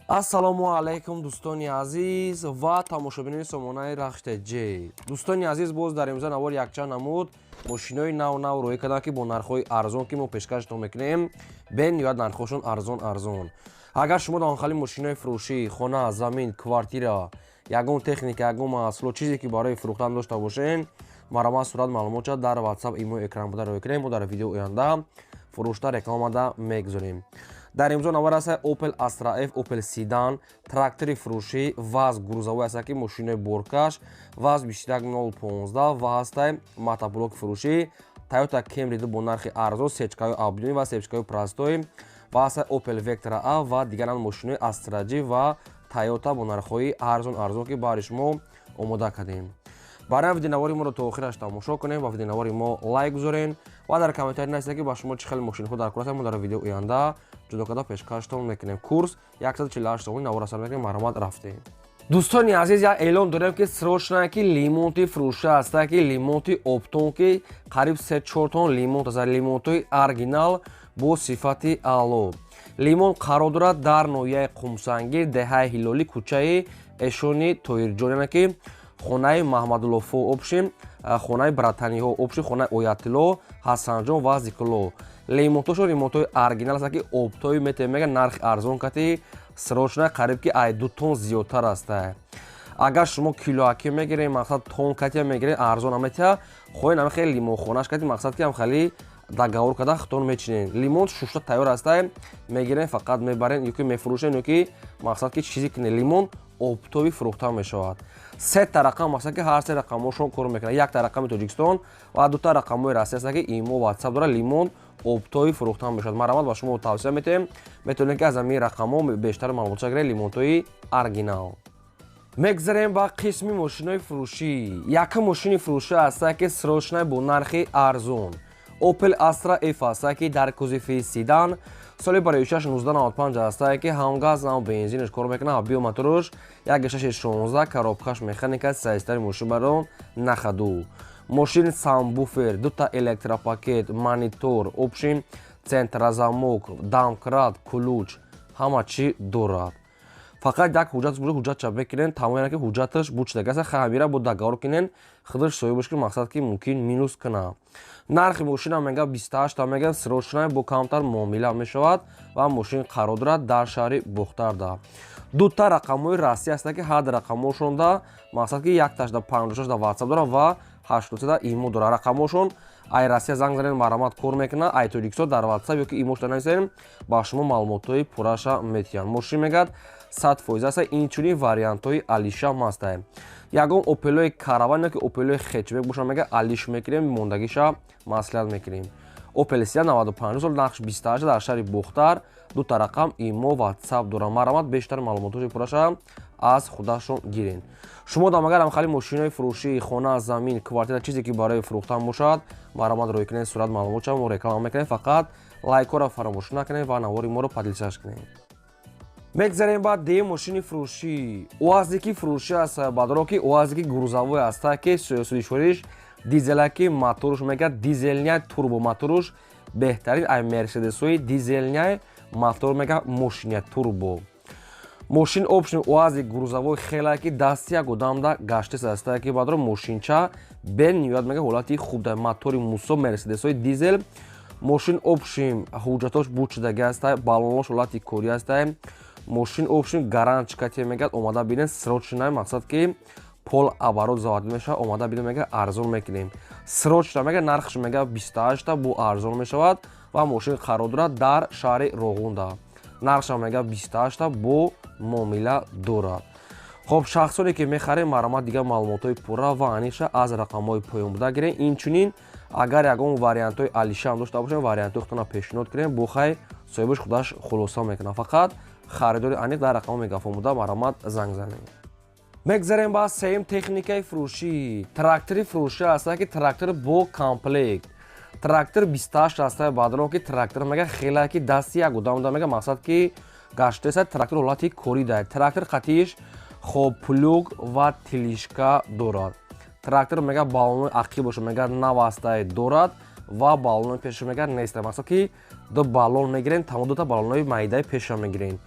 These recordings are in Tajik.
Ассалому алайкум, дӯстони азиз ва тамошобинони сомонаи Рахштҷ. Дӯстони азиз, боз дар имрӯза навор якчанд намуд мошинои нав нав роҳӣ карданд, ки бо нархҳои арзон, ки мо пешкаштон мекунем, бениҳоят нархҳошон арзон арзон. Агар шумо дар онхали мошинои фурӯшӣ, хона, замин, квартира, ягон техника, ягон маҳсулот, чизе ки барои фурӯхтан дошта бошен, марҳамат, сурат маълумотша дар WhatsApp, имо, экран буда роҳӣ кунем. Мо дар видео оянда фурӯшта рекламада мегузорем. Дар имзо навар аст Opel Astra F, Opel Sedan, трактори фурӯшӣ, ВАЗ грузовой аст, ки мошинои боркаш, ВАЗ 21015 ва ҳастай мотоблок фурӯшӣ, Toyota Camry бо нархи арзон, сечкаи объёмный ва сечкаи простой, ва ҳастай Opel Vectra A ва дигаран мошинои Astra G ва Toyota бо нархҳои арзон арзон, ки баҳри шумо омода кардем. Барои видеонавори моро то охираш тамошо кунем ва видеонавори мо лайк гузорен ва дар комментарий нависед, ки ба шумо чӣ хеле мошинҳо дар кор ҳастанд. Мо дар видео оянда ҷудо карда пешкаштон мекунем. Курс 148 сомонӣ. Навор сар мекунем, марҳамат, рафтем. Дӯстони азиз, як эълон дорем, ки срочно, ки лимонти фурӯша ҳаста, ки лимонти оптом, ки қариб 3-4 тон лимонт аст, лимонтҳои оригинал бо сифати аъло. Лимон қарор дорад дар ноҳияи Қумсангир, деҳаи Ҳилолӣ, кӯчаи Эшони Тоирҷон, яъне ки хонаи Маҳмадуллофо, общем, хонаи братаниҳо, общем, хонаи Оятилло, Ҳасанҷон ва Зикрулло. Лимонтошон лимонтҳои оригинал аст, ки оптои метавон, мега нархи арзон кати срочно, қариб ки ай 2 тон зиёдтар аста. Агар шумо килоаки мегирем, мақсад, тон катия мегирем, арзон наметиҳа. Хоҳед, ҳами хеле лимонхонаш кати, мақсад, ки ҳам хеле договор карда худтон мечинен. Лимон шушта тайёр аста, мегирем, фақат мебарен ё ки мефурӯшен, ё ки, мақсад, ки чизе кунед. Лимон оптовый фурӯхта мешавад. Сета рақам, мақсад, ки ҳар се рақамҳошон кор мекунад: якта рақами Тоҷикистон ва дута рақамҳои Россия аст, ки имо, WhatsApp дорад. Лимон оптовый фурӯхта мешавад. Марҳамат, ба шумо тавсия метиҳем, метавонед, ки аз ҳамин рақамҳо бештар маълумотша гиред. Лимонтҳои оригинал. Мегзарем ба қисми мошинои фурӯшӣ. Якум мошини фурӯшӣ аста, ки срочно бо нархи арзон, Opel Astra F аста, ки дар кузови седан, соли барои 1995 аста, ки ҳам газ, ҳам бензинаш кор мекунад, биомоторош 1.6 16, коробкаш механика, сайстари мошин барон нахаду. Мошин сабвуфер, дута электропакет, монитор, общем, центрозамок, домкрат, ключ, ҳама чӣ дорад. Фақат як ҳуҷҷат, ҳуҷҷатша бикунен тамом, ки ҳуҷҷаташ бучдагаса, хамира бо договор кунен, худаш соҳибаш, ки, мақсад, ки мумкин минус кунад. Нархи мошина мега 28 мега, срочно, бо камтар муомила мешавад ва мошин қарор дорад дар шаҳри Бохтарда. Дута рақамҳои Россия аста, ки ҳар рақамҳошонда, мақсад, ки якташда 56 да WhatsApp дорад ва 83 да имо дорад. Рақамҳошон ай Россия занг занед, марҳамат, кор мекунад. Ай Тоҷикистон дар WhatsApp ё ки имошда нависем, ба шумо маълумотҳои пурраша метиҳанд. Мошин мегӯяд 100% аста. Инчунин вариантҳои алишам ҳаста. Ягон Опелои Караван ё ки Опелои хэтчбек боша, мега алиш мекунем, мондагиша маслиҳат мекунем. Опел Сия, 95 сол, нархш 28, дар шаҳри Бохтар, дута рақам имо, WhatsApp дорам. Марҳамат, бештар маълумотҳои пурраша аз худашон гирен. Шумо дам агар ҳамхали мошинои фурӯшӣ, хона, замин, квартира, чизе ки барои фурӯхтан бошад, марҳамат, рӯй кунед сурат маълумотша, мо реклама мекунем. Фақат лайкҳоро фаромӯш накунед ва навори моро поделиться кунед. Мегзарем ба дуюм мошини фурӯшӣ. УАЗики фурӯшӣ аст, бадро, ки УАЗики грузовой аста, ки сӯзишвориш дизелаки, моторуш мегӯяд дизельный, турбо моторуш беҳтарин ай Мерседесҳои дизельный мотор, мега мошиня турбо. Мошин, общем, УАЗик грузовой хела, ки дасти як одамда гаштес аста, ки бадро мошинча бениҳоят мега ҳолати хуб да, мотори мусо, Мерседесҳои дизел. Мошин, общем, ҳуҷҷатош буд шудаги аста, баллонош ҳолати корӣ аста. Мошин, общем, гарантчикате мегӯяд. Омада бинед, срочно, мақсад, ки полуоборот заводить мешавад. Омада бинед, мега арзон мекунем. Срочно, мега нархш мега 28-та, бу арзон мешавад ва мошин қарор дорад дар шаҳри Роғунда. Нархшам мега 28-та, бо муомила дорад. Хоб, шахсоне ки мехарем, марҳамат, дигар маълумотҳои пурра ва аниша аз рақамҳои поён буда гирем. Инчунин, агар ягон вариантҳои алишаам дошта бошем, вариантҳои худтона пешниҳод кунем, бухай соҳибаш худаш хулоса мекунад. Фақат харидори аниқ дар рақамҳо мегафон буда, марҳамат, занг занед. Мегзарем ба сеюм техникаи фурӯшӣ. Трактори фурӯшӣ аста, ки трактор бо комплект, трактор 28 аста, баъдро ки трактор мега хела, ки дасти як одам да, мега, мақсад, ки гаштеса, трактор ҳолати корӣ да. Трактор қатиш, хоб, плуг ва тележка дорад. Трактор мега баллонои ақиб боша, мега навастае дорад ва баллонои пеша мега неста, мақсад, ки ду баллон мегирен, тамом, дута баллонои майдаи пеша мегирен.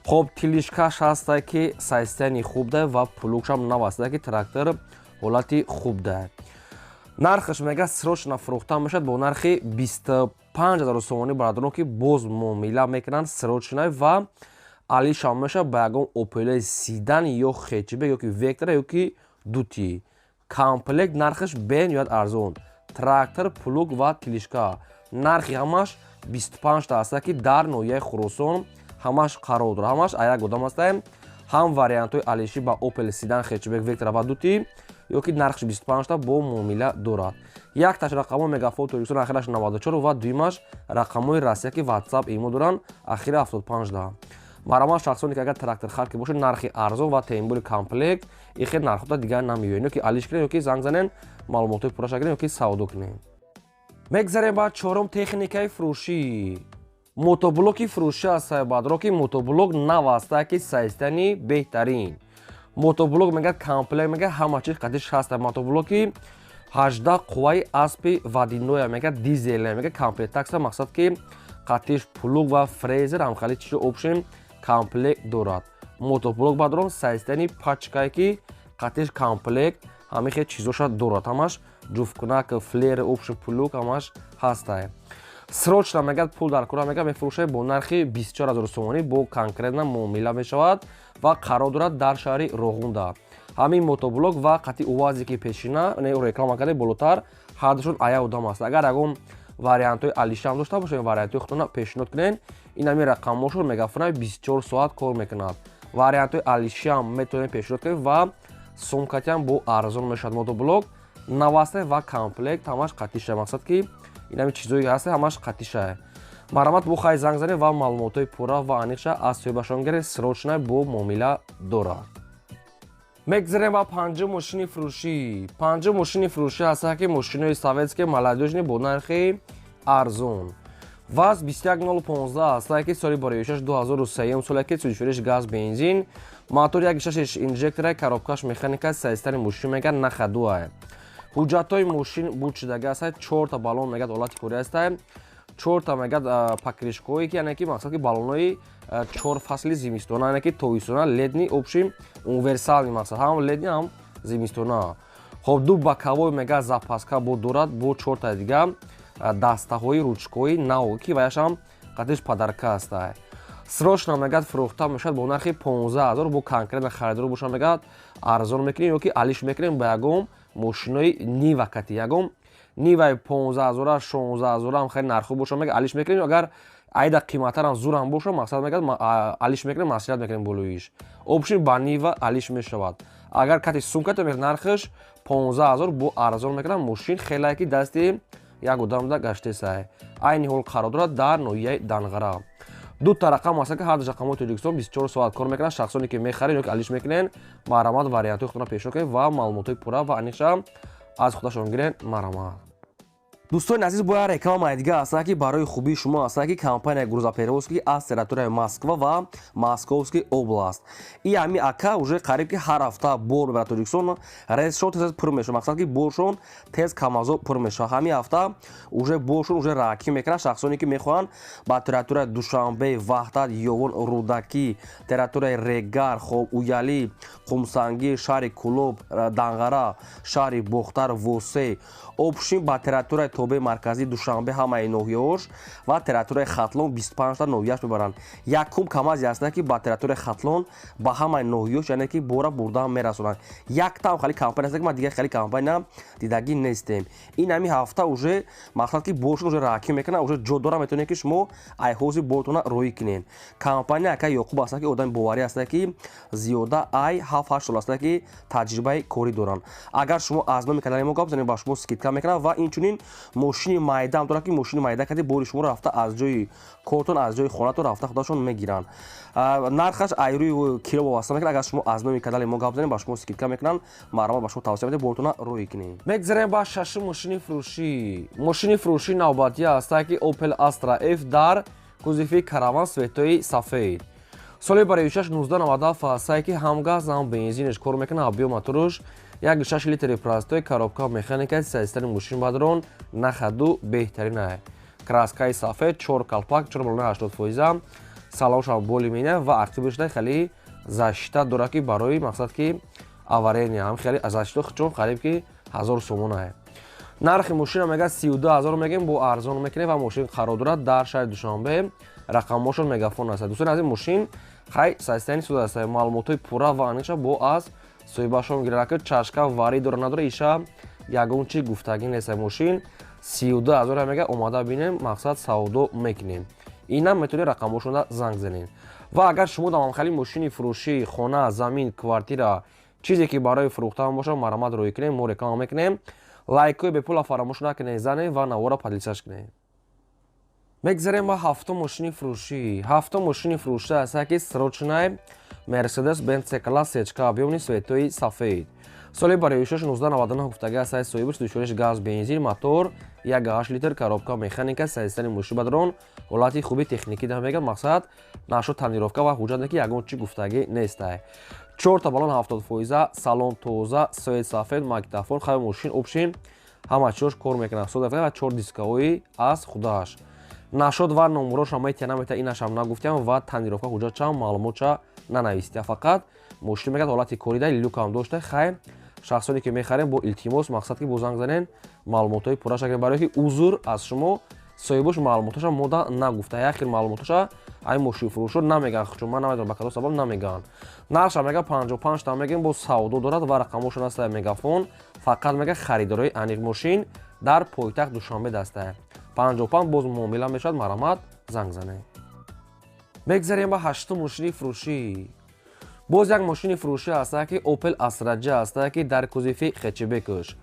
Хоб, тележкаш ҳаста, ки состояние хуб да, ва плугшам нав аста, ки трактор ҳолати хуб да. Нархаш, мега, срочно фурӯхта мешавад бо нархи 25 000 сомонӣ, бародарон, ки боз муомила мекунанд срочно ва алишам мешавад ба ягон Опелои седан ё хэтчбек, ё ки Вектора, ё ки дути комплект. Нархаш бениҳоят арзон: трактор, плуг ва тележка. Нархи ҳамаш 25 та аста, ки дар ноҳияи Хуросон ҳамаш қарор дорад, ҳамаш аяк одам астаем. Ҳам вариантҳои алишӣ ба Опел седан, хэтчбек, Вектора ва дути, ё ки нархш 25 та, бо муомила дорад. Якташ рақамҳои Мегафон Тоҷикистон, ахираш 94, ва дуюмаш рақамҳои Россия, ки WhatsApp, имо доранд, ахири 75 да. Марҳамат, шахсоне ки агар трактор харки бошед, нархи арзон ва тембули комплект, и хел нархота дигар намеёед, ё ки алиш кунед, ё ки занг занен, маълумотҳои пурраша гирен, ё ки савдо кунед. Мегзарем ба чорум техникаи фурӯшӣ. Мотоблоки фурӯшӣ аст, баъдро ки мотоблок нав аста, ки состояние беҳтарин. Мотоблок, мегӯяд, комплект, мегӯяд, ҳама чиз қадиш ҳаста. Мотоблоки 18 қувваи аспи водяноя, мегӯяд, дизеле, мегӯяд, комплектация, мақсад ки қатиш плуг ва фрезер, ҳамхали чизи общем комплект дорад. Мотоблок, бадрон, состояние пачкае, ки қатиш комплект ҳамин хел чизоша дорад, ҳамаш ҷуфткунак, флер, общем плуг, ҳамаш ҳастае. Срочно, мегӯяд, пул дар кора, мегӯяд, мефурӯшад бо нархи 24 000 сомонӣ, бо конкретно муомила мешавад ва қарор дорад дар шаҳри Роғунда ҳамин мотоблок. Ва қатъи УАЗе ки пешина реклама карда болотар, ҳардушон ая одам аст. Агар ягон вариантҳои алишам дошта бошед, вариантҳои худтона пешниҳод кунед. Ин ҳамин рақамҳошон, мегафона 24 соат кор мекунад. Вариантҳои алишиам метавонед пешниҳод кунед ва сумкатиам бо арзон мешавад. Мотоблок наваста ва комплект ҳамаш қатиша, мақсад ки ин ҳамин чизое ҳаста, ҳамаш қатиша. Марҳамат, бо хай занг занед ва маълумотҳои пурра ва аниқша аз соҳибашон гиред, срочно бо муомила дорад. Мегзарем ба панҷум мошини фурӯшӣ. Панҷум мошини фурӯшӣ ҳаста, ки мошинои советский молодёжный бо нархи арзон. ВАЗ 21015 ҳаста, ки соли бароишаш 2003 соле, ки сӯзишвориш газ, бензин, мотор 1,6 инжектора, коробкаш механика. Состояние мошин, мегӯяд, на ходуа. Ҳуҷҷатҳои мошин буд шудага аста, чорта баллон, мегӯяд, ҳолати корӣ аста, чорта, мегӯяд, покрышкаҳое ки, яъне ки мақсад ки баллонҳои чор фасли зимистона, яъне ки тобистона, летний, общий универсальный, мақсад ҳам летний, ҳам зимистона. Хоб, ду боковой, мегӯяд, запаска бо дорад, бо чорта дига дастаҳои ручкои нав, ки ваяшам қатиш подарка аста. Срочно, мегӯяд, фурӯхта мешавад бо нархи 15 000. Бо конкретно харидор боша, мегӯяд, арзон мекунем ё ки алиш мекунем ба ягон мошинои Нива кати, ягон Ниваи 15 ҳазора, 16 ҳазора хеле нархо боша, мега, алиш мекунем. Агар айда қиматтарам зурам боша, мақсад, мегӯяд, алиш мекунем, маслиҳат мекунем болоиш. Общем, ба Нива алиш мешавад. Агар кати сумката, нархаш 15 000, бо арзон мекунам. Мошин хелае ки дасти як одамда гаштесай. Айни ҳол қарор дорад дар ноҳияи Данғара. Дута рақам аст, ки ҳарду рақамҳои Тоҷикистон, 24 соат кор мекунанд. Шахсоне ки мехаред ё ки алиш мекунед, марҳамат, вариантҳои худро пешниҳод кунед ва маълумотҳои пурра ва аниқша аз худашон гиред. Марҳамат. Дӯстони азиз, бояд рекламаи дига ҳастанд, ки барои хубии шумо ҳастанд, ки компания грузоперевозки аз территорияи Москва ва Московский область. И ҳами ака уже қариб ки ҳар ҳафта бор мебарад Тоҷикистон. Рейсшон тез пур мешавад, мақсад ки боршон тез камазо пур мешавад. Ҳамин ҳафта уже боршон уже раакӣ мекунад. Шахсоне ки мехоҳанд ба территорияи Душанбе, Ваҳдат, Ёвон, Рӯдакӣ, территорияи Регар, хоб, Уялӣ, Қумсангӣ, шаҳри Кӯлоб, Данғара, шаҳри Бохтар, Восе, общем, ба территорияи тобеи марказии Душанбе, ҳамаи ноҳияҳош ва территорияи Хатлон, 25та ноҳияш мебаранд. Якум камазе ҳастанд, ки ба территорияи Хатлон, ба ҳамаи ноҳияҳош, яъне ки бора бурдаам мерасонанд. Яктам хали компания аст, ки ман дигар хели компания дидагӣ нестем. Ин ҳами ҳафта уже, мақсад ки боршон уже раакӣ мекунад, уже ҷо дора, метавонед, ки шумо айҳози бортона роҳӣ кунед. Компания ака Ёқуб ҳастанд, ки одами боварӣ ҳастанд, ки зиёда ай 7-8 сол ҳастанд, ки таҷрибаи корӣ доранд. Агар шумо аз номи канали мо гап занед, ба шумо скидка мекунад. Ва инчунин мошини майдаам дорад, ки мошини майда кади бори шуморо рафта аз ҷои кортон, аз ҷои хонатон рафта худашон мегиранд. Нархаш айрӯи кило вобаста мекунад. Агар шумо аз номи канали мо гап занед, ба шумо скидка мекунанд. Марҳамат, ба шумо тавсия медиҳем, бортона роҳӣ кунед. Мегзарем ба шашум мошини фурӯшӣ. Мошини фурӯшӣ навбатӣ ҳастад, ки Opel Astra F дар кузови караван, цветои сафед, соли бароишаш 1997 ҳастае, ки ҳам газ, ҳам бензинаш кор мекунад. Объём моторуш 1,6 литри простой, коробка механика. Состояние мошин, бадрон, на ходу беҳтарина. Краскаи сафед, чор калпак, чор балони 80 фоиза. Салонша боли мена ва ақибашда хеле защита дорад, ки барои мақсад ки авария ҳам хеле защита чун қариб ки 1000 сомона. Нархи мошина мега 32 000 мегем, бо арзон мекунем ва мошин қарор дорад дар шаҳри Душанбе, рақамҳошон Мегафон аст. Дӯстони азиз, мошин хай состояние суд аст. Маълумотҳои пурра ва аниқша бо аз соҳибашон гирад, ки чашка варӣ дора, надора, иша ягон чи гуфтагӣ нест. Мошин 32 000 мега, омада бинем, мақсад савдо мекунем. Инам метавонед рақамҳошонда занг занед. Ва агар шумо дамамхали мошини фурӯшӣ, хона, замин, квартира, чизе ки барои фурӯхтан бошад, марҳамат, роҳӣ кунем, мо реклама мекунем. Лайкҳои бепула фаромӯш накунед, занед ва навора поделиться кунед. Мегзарем ба ҳафтум мошини фурӯшӣ. Ҳафтум мошини фурӯшӣ аст, ки срочный Мерседес Бенц С класс сечка, объёмный, цветои сафед, соли бароишаш 1999 гуфтаги аст соҳибаш, душориш газ, бензин, мотор 1,8 литр, коробка механика. Состояние мошин бадрон ҳолати хуби техникӣ да мегӯяд, мақсад нашо тонировка ва ҳуҷҷат ки ягон чи гуфтагӣ нестай. Чорта балон 70%, салон тоза, цвет сафед, магнитофон, хай мошин общем ҳама чиёш кор мекунад ва чор дискаҳои аз худаш. Нашод ва номуроша метия, намета, инашам нагуфтям ва тонировка ҳуҷҷатчам маълумотча нанавистия. Фақат мошин мегӯяд ҳолати корида, люкам дошта. Хай, шахсоне ки мехарем, бо илтимос, мақсад ки бо занг занен, маълумотҳои пурра шакрем, барое ки узур аз шумо, соҳибош маълумоташа мода нагуфта. Як хел маълумоташа ай мошинфурӯшо намегӯянд, чун ман намедонам, ба кадом сабаб намегӯянд. Нархша мега 55 та мегӯем, бо савдо дорад ва рақамҳошон аст Мегафон. Фақат мега харидорои аниқ, мошин дар пойтахт Душанбе дастая. 55 боз муомила мешавад, марҳамат, занг занед. Мегзарем ба ҳаштум мошини фурӯшӣ. Боз як мошини фурӯшӣ ҳаста, ки Опел Астра Ҷ ҳаста, ки дар кузови хэтчбекш.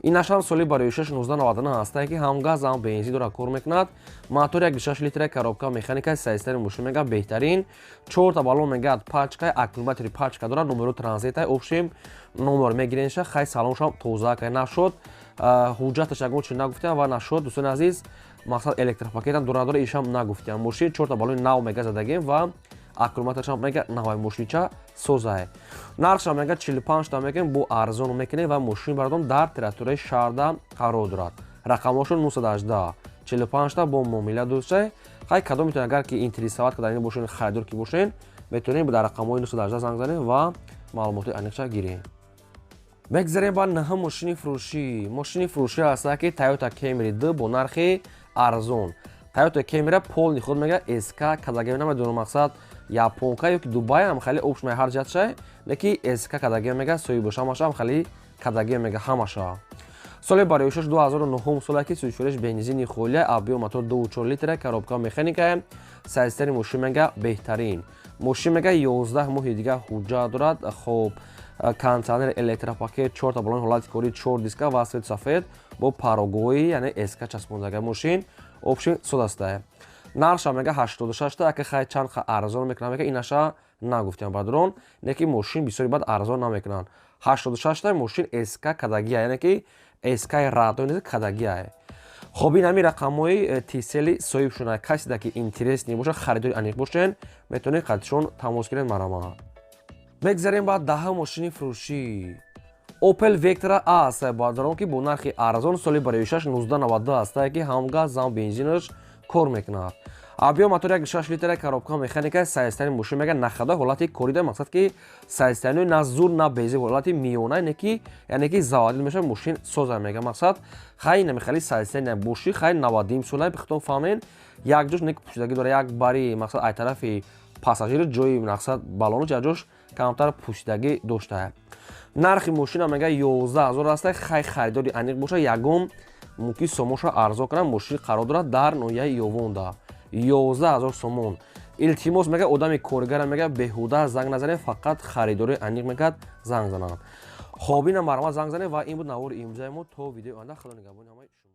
Инашам соли бароишаш 1999 ҳаста, ки ҳам газ, ҳам бензин дора, кор мекунад, мотор 1,6 литра, коробка механика. Состояние мошин мега беҳтарин, чорта балон мегӯяд пачка, аккумулятори пачка дорад, номеро транзита, общем номер мегиренша. Хай, салоншам тоза кай нашуд, ҳуҷҷаташ ягон чи нагуфтям ва нашуд. Дӯстони азиз, мақсад электропакетам дора, надора, ишам нагуфтям. Мошин чорта балони нав мега задагем ва аккумуляторшам мега навай, мошинча созае. Нархшам мега 45 та мегем, бо арзон мекунем ва мошин бардом дар территорияи шаҳрда қарор дорад, рақамҳошон 918, 45 та бо муомила дӯстае. Хай, кадом метавонед, агар ки интересовать кардани бошен, харидор ки бошен, метавонед дар рақамҳои 918 занг занед ва маълумоти аниқша гирем. Мегзарем ба наҳум мошини фурӯшӣ. Мошини фурӯшӣ ҳаста, ки Toyota Camry 2 бо нархи арзон. Toyota Camry полный худ мега СК кадаге, намедонам, мақсад японка ё ки Дубай ам хеле общ ҳар ҷиҳатша, леки СК кадаге мега соҳибош, ҳамаша ам хеле кадаге мега ҳамаша. Соли бароишаш 2009 сола, ки сӯзишвориш бензини холия, объём мотор 2,4 литра, коробка механика. Состояние мошин мега беҳтарин. Мошин мега 11 моҳи дига ҳуҷҷат дорад. Хоб, кондиционер, электропакет, чорта балони ҳолати корӣ, чор диска ва цвет сафед бо парогои, яъне СК часпондага. Мошин общем содастае. Нархша мега 86 та, ака хай чанд арзон мекунам, мега, инаша нагуфтям, бародарон, не ки мошин бисёри баъд арзон намекунанд. 86 та, мошин СК кадагия, яъне ки СК радо кадагия. Хоб, ин ҳамин рақамҳои тисели соҳиб шуда. Каседа ки интересный бошад, харидори аниқ бошен, метавонед қадшон тамос гиред, марҳамат. Мегзарем ба даҳа мошини фурӯшӣ. Opel Vectra A аст, бародарон, ки бо нархи арзон, соли бароишаш 1992 аст, ки ҳам газ, ҳам бензинаш кор мекунад, объём мотор 1,6 литра, коробка механика. Состояние мошин мега нахада ҳолати корида, мақсад ки состояние на зур, на безеб, ҳолати миёна, не ки яъне ки заводил мешавад. Мошин соза мега, мақсад хай намехали состояние боши. Хай, 90 сола бихтон фаҳмен, як ҷош не пӯшидагӣ дора, як бари мақсад ай тарафи пассажир ҷои мақсад балону як ҷош камтар пӯшидагӣ доштаа. Нархи мошина мега 11 000 аста. Хай, харидори аниқ боша, ягон мумкин сомонша арзон кунам. Мошин қарор дорад дар ноҳияи Ёвонда, 11 000 сомон. Илтимос, мега одами коргара мега беҳуда занг назанед, фақат харидори аниқ мегӯяд занг зананд. Хоб, ина марҳамат, занг занед. Ва ин буд навори имрӯзаи мо. То видеои оянда, худо нигаҳбони ҳамаи шумо.